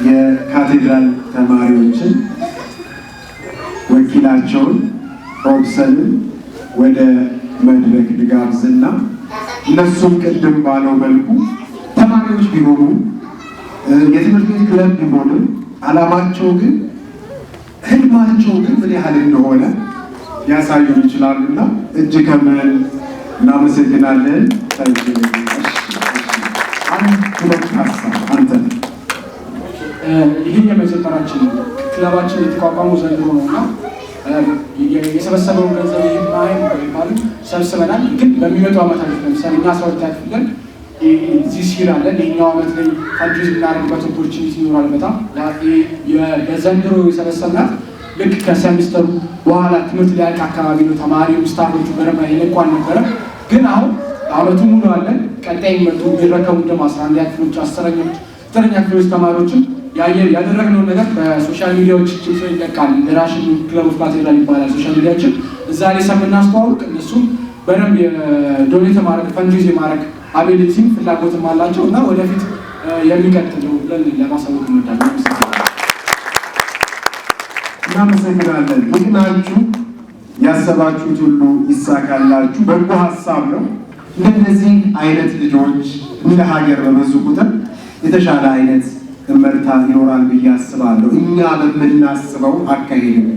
የካቴድራል ተማሪዎችን ወኪላቸውን ሮብሰንን ወደ መድረክ ልጋብዝና እነሱም ቅድም ባለው መልኩ ተማሪዎች ቢሆኑ፣ የትምህርት ቤት ክለብ ቢሆንም፣ ዓላማቸው ግን፣ ህልማቸው ግን ምን ያህል እንደሆነ ሊያሳዩን ይችላሉና እጅ ከምን እናመሰግናለን። አንድ ሁለት ሀሳብ አንተ። ይህ የመጀመሪያችን ነው። ክለባችን የተቋቋመው ዘንድሮ ነው እና የሰበሰበውን ገንዘብ ይህን ባይባልም ሰብስበናል። ግን በሚመጡ ዓመታት ለምሳሌ እኛ 12ኛ ክፍል ነን፣ this year አለን። ይህኛው ዓመት ላይ fundraise የምናደርግበት opportunity ይኖራል። በጣም በዘንድሮ የሰበሰብናት ልክ ከሰሚስተሩ በኋላ ትምህርት ሊያልቅ አካባቢ ነው። ተማሪው staff ኦቹ በደንብ የለቁ አልነበረም። ግን አሁን አመቱ ሙሉ አለን። ቀጣይ የሚመጡ የሚረከቡ ደግሞ 11ኛ ክፍሎች፣ አስረኞች፣ ዘጠነኛ ክፍሎች ተማሪዎችም ያደረግነውን ነገር በ social media ዎች ሰው ይለቃል። ራሽን Club of ካቴድራል ይባላል social media ችን። እዛ ላይ ስለምናስተዋውቅ እነሱም በደንብ የ donate የማድረግ፣ fundraise የማድረግ ability ም ፍላጎትም አላቸው እና ወደፊት የሚቀጥል ነው ብለን ለማሳወቅ እንወዳለን። እናመሰግናለን። ይቅናችሁ፣ ያሰባችሁት ሁሉ ይሳካላችሁ። በጎ ሀሳብ ነው። እንደነዚህ አይነት ልጆች እንደ ሀገር በበዙ ቁጥር የተሻለ አይነት እመርታ ይኖራል ብዬ አስባለሁ። እኛ በምናስበው አካሄድ